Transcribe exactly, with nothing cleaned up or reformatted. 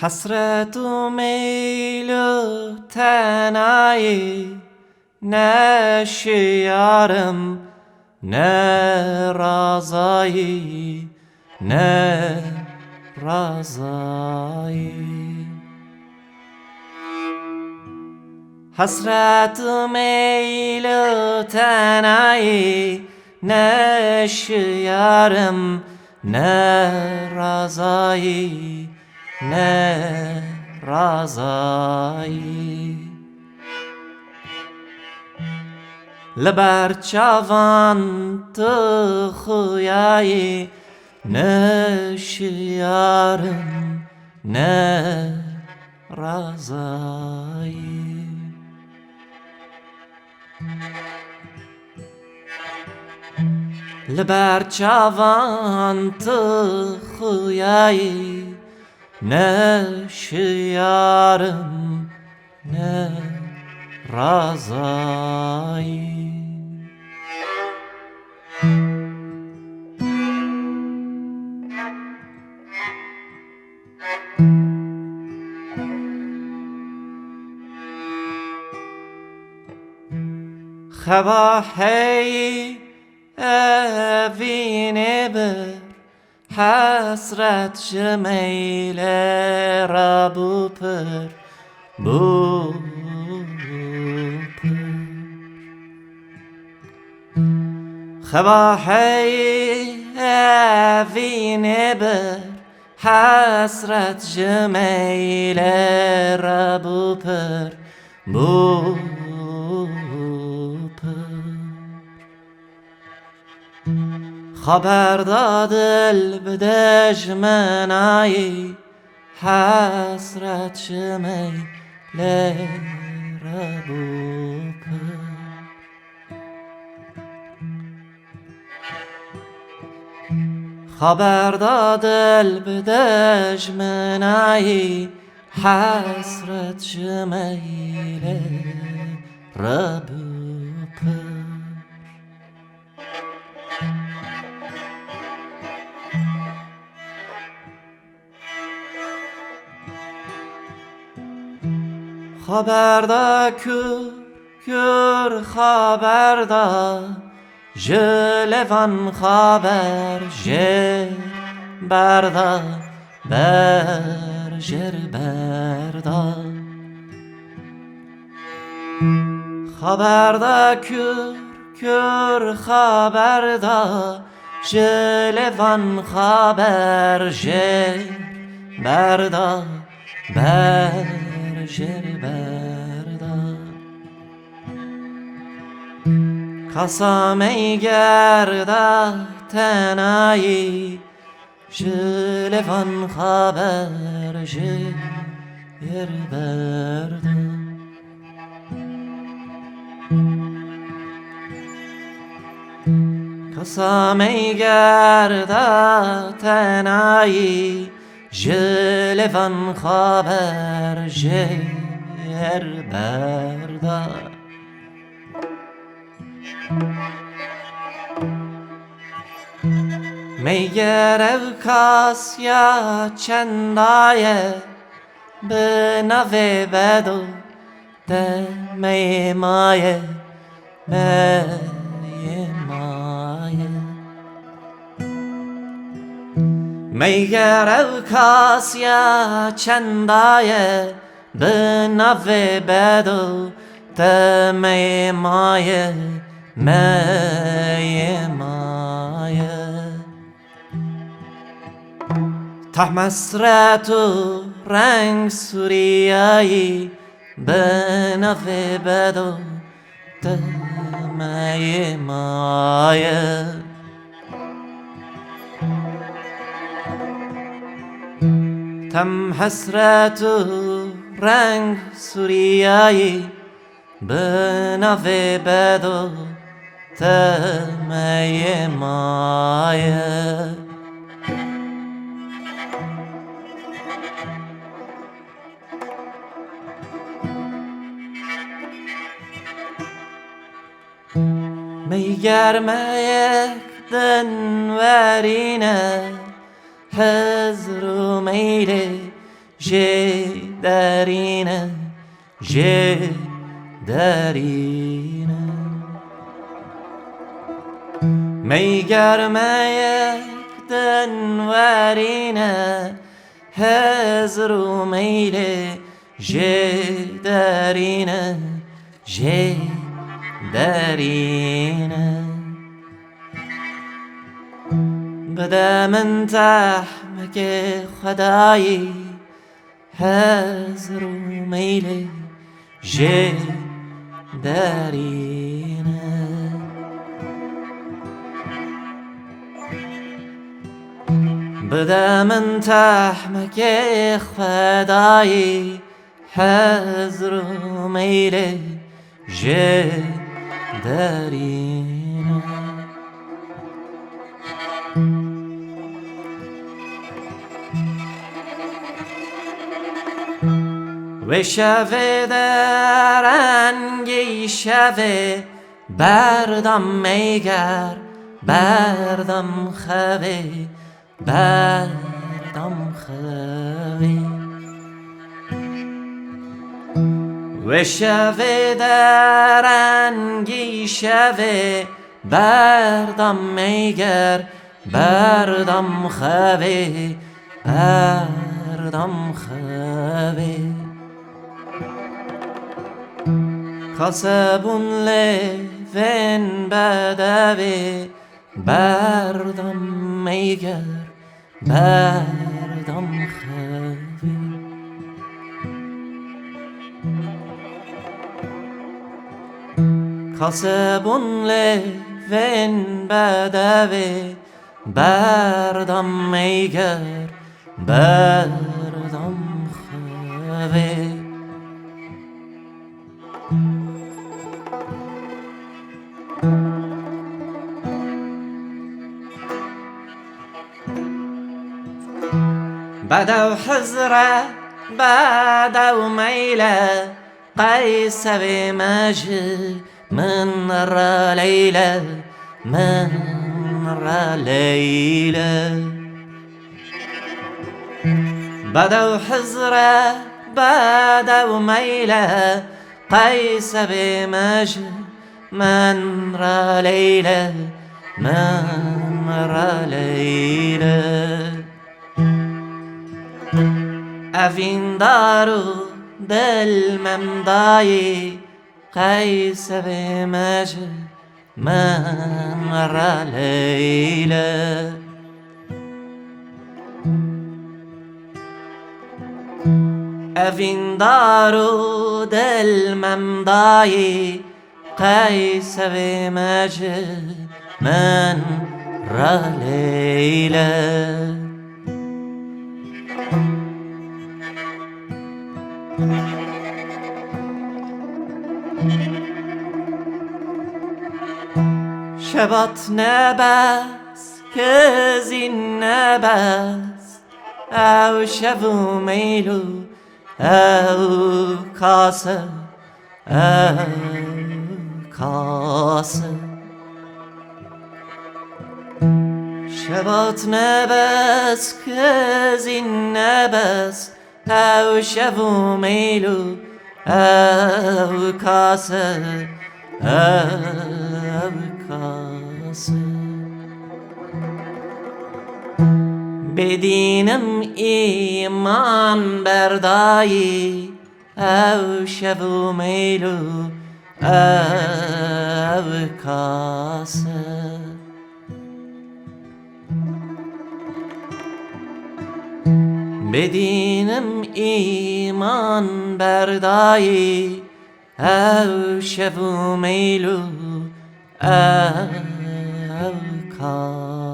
Hesret û meyl û tenayî, ne şiyar im, ne razayî, ne razayî. Hesret û meyl û tenayî, ne şiyar im, ne razayî, ne razayî. Li ber çavan tu xuyayî, ne şiyar im, ne razayî. Li ber çavan tu xuyayî, ne şiyar im, ne razayî. Xeba heyî evînê bir, hesret ji meylê re bû pir, bû pir. Xeba heyî evînê bir, hesret ji meylê re bû pir, bû pir. Xeber da dil bi dejminayî, hesret ji meylê re bû pir. Xeber da dil bi dejminayî, hesret ji meylê re bû pir. Xeber da kur, kur xeber da, ji lêvan xeber jê berda, ber jêr berda. Xeber da kur, kur xeber da, ji lêvan xeber jê berda, ber jêr berda. Kasa meyger da tenayî, ji lêvan xeber jê berda. Kasa meyger da tenayî, ji lêvan xeber jê berda. Meyger ew kasiya çenda ye, bi navê Bedo te meyê maye, meyê maye. Meyger ew kasiya çenda ye, bi navê Bedo te meyê maye, meyê maye. Tah mesret û reng sûriyayî, bi navê Bedo te meyê maye. Tem hesret û reng sûriyayî, bi navê Bedo te meyê maye. Meyger meyek din werîne, hizr û meylê jê derîne, jê derîne. Meyger meyek din werîne, hezr û meylê jê derîne, jê derîne. Bide min tehmekê xwedayî, hezr û meylê jê derîne. Bide min tehmekê xwedayî, hezr û meylê jê derîne. Wê şevê de rengî şevê berdam meyger, berdam xevê, berdam xevê. Wê şevê de rengî şevê berdam meyger, berdam xevê, berdam xevê. Kasebûn lê vên bedevê, berdam meyger, berdam xevê. Kasebûn lê vên bedevê, berdam meyger, berdam xevê. Bedew hizre, bedew meyle, qey sevê me ji min re leyle, min re leyle. Bedew hizre, bedew meyle, qey sevê me ji min re leyle, min re leyle. Evîndar û dil mem dayî, qey sevê me ji min re leyle. Evîndar û dil mem dayî, qey sevê me ji min re leyle. Şebat nebes, kizîn nebes, ew şev û meyl û ew kase, ew kase. Şebat nebes, kizîn nebes, ew şev û meyl û ew kase, ew kase. Bêdînim îman berdayî, ew şev û meyl û ew kase. Bêdînim îman berdayî, ew şev û meyl û ew kase.